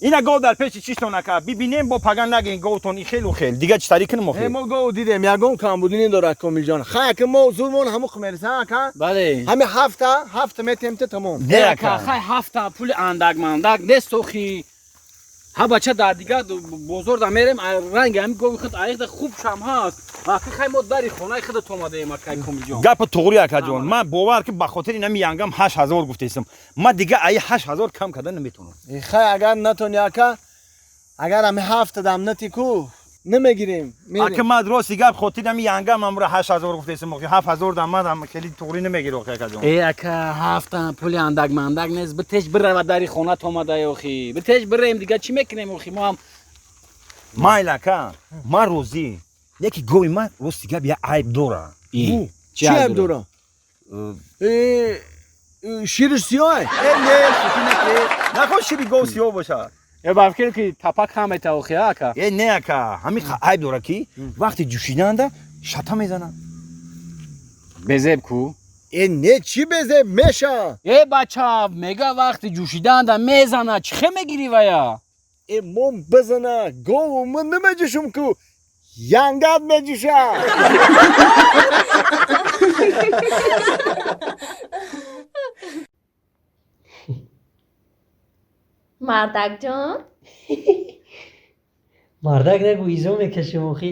Ина гов дар пеши чиштон ака, бибинем, бо паган нагин говтон и хелу хел. Дига чӣ тари кунем охир? Мо гов дидем, ягон камбудӣ надорад, Комилҷон. Хай, ака, мо зурмон ҳамуқ мереса, ака. Бале. Ҳами ҳафта метем та, тамом. Не, ака, хай, ҳафта пули андак мандак нест охи. Ҳа, бача, дар дигар бозор да мерем, ранги ҳами гови худ аиқда хуб шам ҳаст. Ака, хай, мо дари хонаи худат омадаем, акай Комилҷон. Гапа туғри, акаҷон. Ман бовар ки ба хотири нами янгам 8000 гуфтесам. Ман дига аи 8000 кам карда наметавонам. Хай, агар натони, ака, агар ҳами ҳафта дам нати ку, намегирем. Ака, ман рости гап хотири нами янгам амра 8000 гуфтесам. Охи, 7000 дам ман хеле туғри намегири охи, акаҷон. Э, ака, ҳафта пули андак мандак нест, битеш бирава, дари хонат омадай охи. Битеш бираем, дига чӣ мекунем охи, мо ҳам. Майли, ака, ман розӣ. Яки гови ман, рости гап, як айб дора. Чӣ айб дора? Шириш сиёҳ? Э, не, шӯхӣ наке. Нахоҳ шири гов сиёҳ бошад. Э, ба фикр ки тапак ҳам мета охи, ака. Э, не, ака, ҳамин айб дора ки вақти ҷӯшиданда шата мезанад. Безеб ку? Э, не, чӣ безеб меша? Э, бача, мега вақти ҷӯшиданда мезана, чӣ хе мегирӣ вая? Э, мом бизана, гову ман намеҷӯшум ку, янгат меҷӯша. Мардакҷон. Мардак нагу, изо мекашем охи.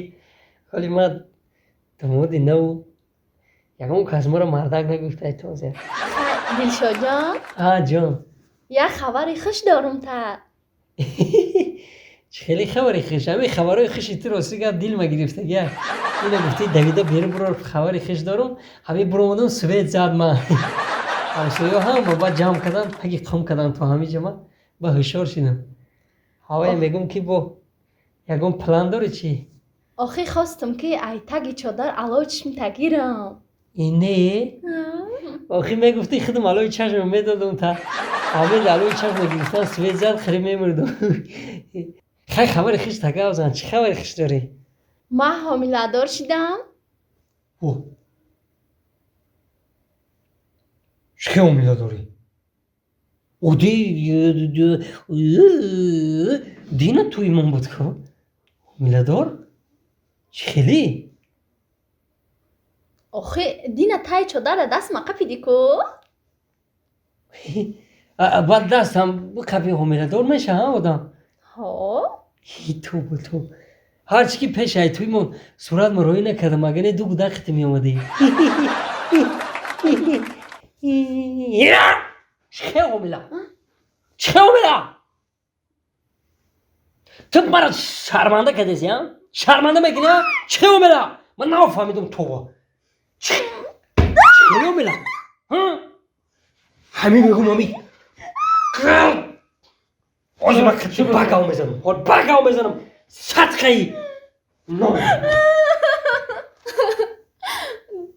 Ҳоли ман домоди наву, ягон кас маро мардак нагуфтай тоза. Дилшодҷон. А, ҷон. Як хабари хуш дорум та. Чӣ хеле хабари хуш? Ҳамин хабарҳои хуши ту, рости гап, дилма гирифтагия. Ина гуфти, давида берун бурор, хабари хуш дорум. Ҳамин буромадам, свет зад ман. Ҳамсоё ҳама баъд ҷамъ кардам, таги қум кардам то ҳамин ҷа, ман ба ҳушёр шидам. Ҳавае мегӯм ки бо ягон план дорӣ чӣ? Охи, хостум ки ай таги чодар алои чишмта гирам. Не, охи, мегуфти, худам алои чашма медодум та. Ҳамин алои чашма гирифтан, свет зад, хири мемурдум. Хай, хабари хуш тагавзан, чӣ хабари хуш дорӣ? Ман ҳомиладор шидам. Чӣ ҳомиладорӣ? Оди дина туимон буд ку. Ҳомиладор? Чӣ хеле? Охи, дина таи чодара дастма қапиди ку. Баъд дастам қапи, ҳомиладор меша одам? Ҳо. Тобо, тобо, ҳарчи ки пеш ай туимон сурат мароӣ накардам, агар не ду гудақите меомадӣ. Чӣ ҳомила? Чӣ ҳомила? Ту мара шарманда кардеси, а? Шарманда мекунӣ, а? Чӣ ҳомила? Ман нафаҳмидам, тобо. Чӣ ҳомила? Ҳамин мегӯм, ҳамин ҳозир ман багав мезанам, багав мезанам, садқаи.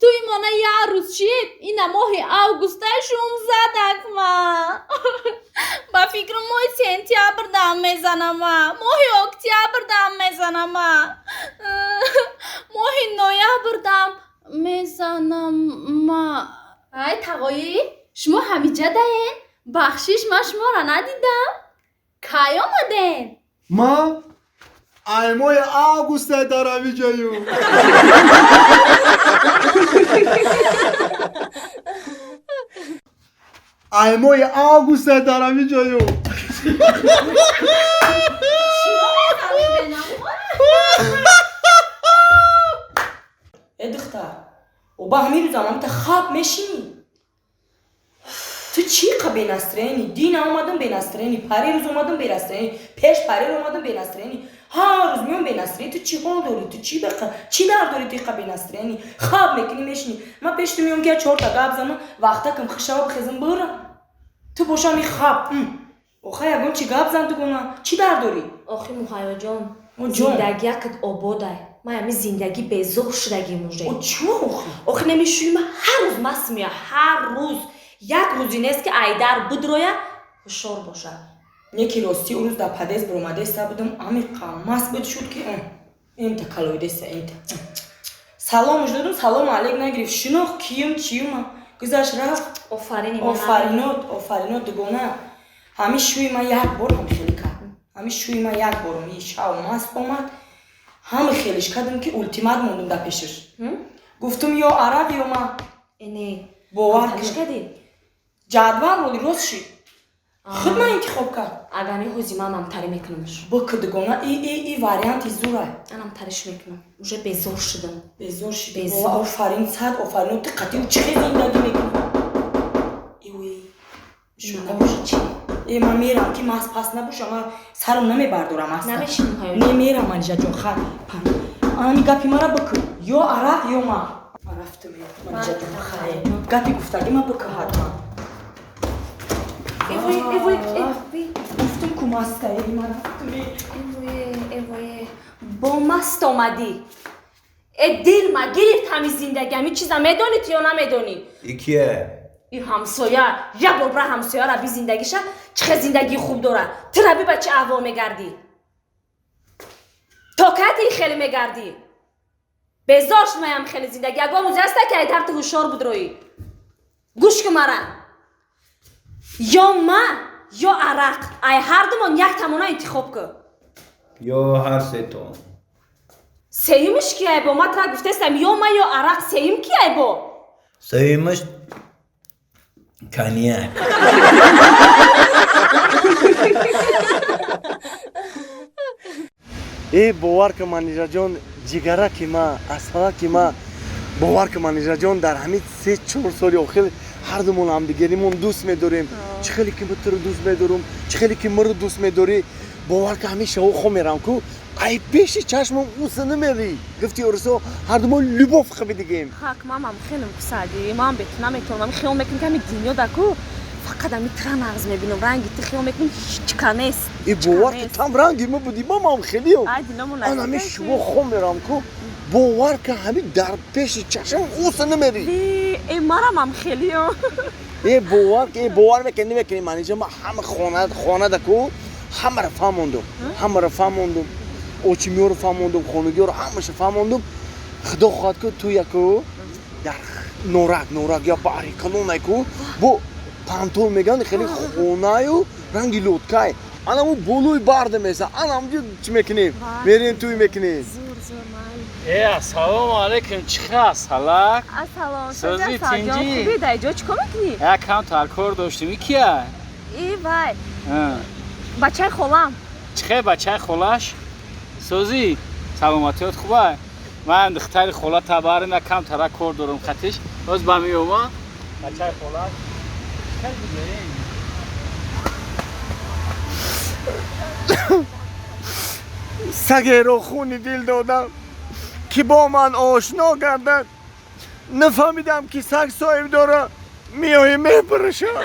Туи мона як рӯз шид, ина моҳи августа шум задак ма. Ба фикрам, моҳи сентябр дам мезанама, моҳи октябр дам мезанама, моҳи ноябр дам мезанама. Ай, тағоӣ, шумо ҳамиҷа даен? Бахшиш, ман шуморо надидам. Кай омаден? Ма ай моҳи августа дар ҳамиҷаю. Ай моҳи августа дар ҳамиҷаю. Шумо мефаҳмиден? Э, духтар, оба ҳамин рӯзам ҳамта хаб мешинӣ? Ту чӣ қа бе настроение? Дина омадам, бе настроение, пари рӯз омадам, бе настроение, пеш парир омадам, бе настроение, ҳар рӯз меом, бе настроение. Ту чӣ ҳол дорӣ? Ту чӣ беқа чӣ дард дорӣ? Ту қа бе настроение хаб мекунӣ, мешинӣ. Ман пеш ту меом ки я чорта гап занам, вақтакам хишава, бихезам, бирам. Ту боша ами хаб. Оха, ягон чӣ гап зан, дугона, чӣ дард дорӣ? Охи, Муҳайёҷон. О, ҷон. Зиндагиякат ободай. Ман ами зиндагӣ безор шудагим уже. О, чӯ охи? Охи, намешӯи, ма ҳар рӯз маст меоя, ҳар рӯз. Як рӯзе нест ки айдар бидроя, ҳушёр боша. Не ки ростӣ, ӯ рӯз дар подъезд биромадеста будам, амиқа маст буд шуд ки инта калоидеста, инта саломш додум, салому алейк нагирифт, шинохт киюм, чиюма, гузашт, рафт. Офарини. Офаринот, офаринот, дугона. Ҳамин шӯи ман як бор ҳам хеле кард. Ҳами шӯи ман як борум и шав маст омад, ҳами хелиш кардам ки ултимат мондум дар пешаш. Гуфтум ё арақ ё ман. Эне. Бовар Киш кун. Кардӣ? Ҷадвал роли рост шид. Худ ман интихоб кард. Агар не, ҳози ман амтарӣ мекунамш. Бикӣ, дугона, и варианти зурай. Ман амтариш мекунам. Уже безор шудам. Безор шид. Безор. Офарин, сад офарин. Ту қатъи чӣ хел зиндагӣ мекунӣ? Иуи. Набоши чӣ? Э, ман мерам ки маст пас набошам, ман сарам намебардорам аста. Намешинем ҳаёт. Не, мерам, Манижаҷон, хай. Анами гапи мара бикӣ. Ё арақ, ё ман. Ман рафтам, Манижаҷон, хай. Гапи гуфтагӣ ма бикӣ ҳатман. Эвой, эвой, эвой. Гуфтум ку маста, э, ман рафтам. Эвое, эвое. Бо маст омадӣ. Э, дил ма гирифт ҳами зиндагӣ, ҳами чиза медонӣ ту ё намедонӣ? И кие? И ҳамсоя, як бор бира ҳамсояра би, зиндагиша чӣ хел зиндагии хуб дора. Ту раби ба чӣ аҳвол мегардӣ? То кай ти хеле мегардӣ? Безор шумаям хеле зиндагӣ. Ягон рӯзе ҳаста ки айдар ту ҳушёр будроӣ? Гӯш кун мара. Ё ман, ё арақ. Ай ҳардумон як тамона интихоб кун. Ё ҳар сетон. Сеюмиш ки айбо? Ман тра гуфтестам ё ман, ё арақ. Сеюм ки айбо? Сеюмаш коньяк. Э, бовар кун, Манижаҷон, ҷигараки ма, асалаки ма, бовар кун, Манижаҷон, дар ҳамин 3-4 соли охир ҳардумон ҳамдигаримон дӯст медорем. Чӣ хеле ки туро дӯст медорам, чӣ хеле ки маро дӯст медорӣ. Бовар кун, ҳамин шаво хом мерам ку, ай пеши чашмам уса намерӣ. Гуфти орусо, ҳардумон любовь қабидигем. Хак, мамам хелем кусадӣ. Ман бе ту наметавонам. Хиёл мекунам ки ҳами дунё да ку фақат ҳами тра нағз мебинам. Ранги ту хиёл мекунам ҳеҷ ка нест. И бовар ки там ранги ма будӣ, мамам хелиам. Ай диломон. Ан ҳамин шумо хом мерам ку, бовар кун, ҳамин дар пеши чашмам уса намерӣ. Э, марамам хелиам. Э, бовар э, бовар мекунӣ, намекунӣ, Манижа, ман ҳама хонада ку ҳамаро фаҳмондум, ҳамаро фаҳмондум, очимиёро фаҳмондум, хонагиёро ҳамаша фаҳмондум. Худо хоҳад ку ту яку дар норак я баҳри калонай ку бо пантол меган, хеле хонаю ранги лодкай, анаму болои барда меса, анамҷо чӣ мекунем, мерем, туй мекунем. Зур, зур, майли. Э, ассалому алайкум, чӣ хел, салак? Ассалом. Сӯзи тинҷӣ? Хубӣ, дар ҷо чӣ кор мекунӣ? Як кам таркор доштем. И кия? И вай. Бачаи холам. Чӣ хел бачаи холаш? Сӯзи, саломатиёт хуба? Ман духтари хола табарим, як кам тара кор дорам хатиш. Боз ба меома. Бачаи холаш. Чӣ хел будем? Сагеро хуни дил додам, ки бо ман ошно гардад. Нафаҳмидам, ки саг соҳиб дора, меои мепуршад.